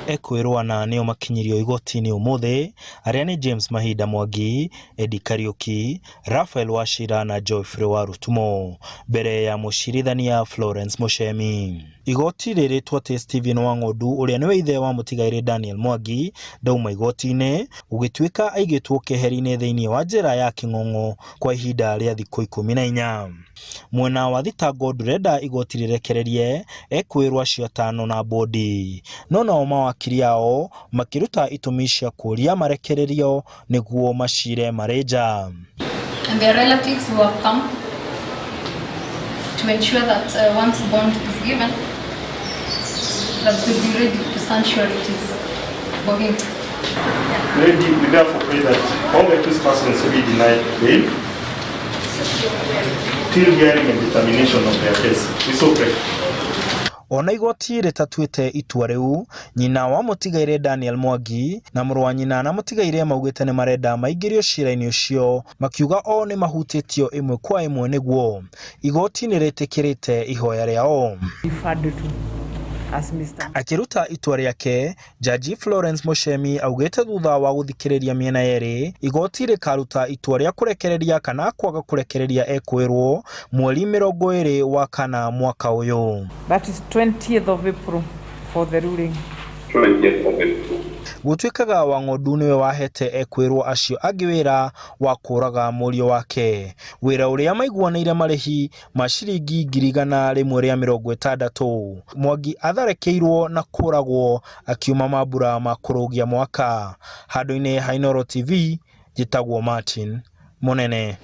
Ekwĩrwo ana nĩo makinyirio igoti-inĩ ũmũthĩ arĩa nĩ James Mahinda Mwangi, Eddie Kariuki, Raphael Wachira na Geoffrey Warutumo mbere ya mũcirithania Florence Muchemi. Igoti rĩrĩtwo atĩ Stephen Wang'ondu ũrĩa nĩwe ithe wa mũtigairĩ Daniel Mwangi ndauma igoti-inĩ gũgĩtuĩka aigĩtwo keheri-inĩ thĩinĩ wa njera ya Kĩng'ong'o kwa ihinda rĩa thikũ 14. Mwena wa thitango ndũrenda igoti rĩrekererie ekwĩrwo acio atano na bodi, no nao mawakiri ao makĩruta itũmi cia kũũria marekererio nĩguo macire marĩ nja. And their relatives who have come to ensure that once bond is given, that they'll be ready to stand sureties for him. Lady, we therefore pray that all the accused persons be denied bail till hearing and determination of their case. We so pray. Ona igoti rĩtatuĩte itua rĩu, nyina wa mũtigairĩ Daniel Mwangi na mũrũ wa nyina na mũtigairĩ maugĩte nĩ marenda maingĩrio cira-inĩ ũcio, makiuga o nĩ mahutĩtio ĩmwe kwa ĩmwe nĩguo. Igoti nĩ rĩtĩkĩrĩte ihoya rĩao. Referred to as Mr. Akĩruta itua rĩake, Jaji Florence Muchemi augĩte thutha wa gũthikĩrĩria mĩena yerĩ, igoti rĩkaruta itua rĩa kũrekereria kana kwaga kũrekereria ekwĩrwo mweri 24 wa mwaka ũyũ. That is 20th of April for the ruling. 20th of April. Gũtuĩkaga Wang'ondu nĩwe wahete ekwĩrwo acio angĩ wĩra wa kũraga mũriũ wake, wĩra ũrĩa maiguanĩire marĩhi ma ciringi 160,000. Mwangi atharĩkĩirwo na kũragwo akiuma mambura ma kũrũgia mwaka. Handũ-inĩ ha Inooro TV, njĩtagwo Martin Mũnene.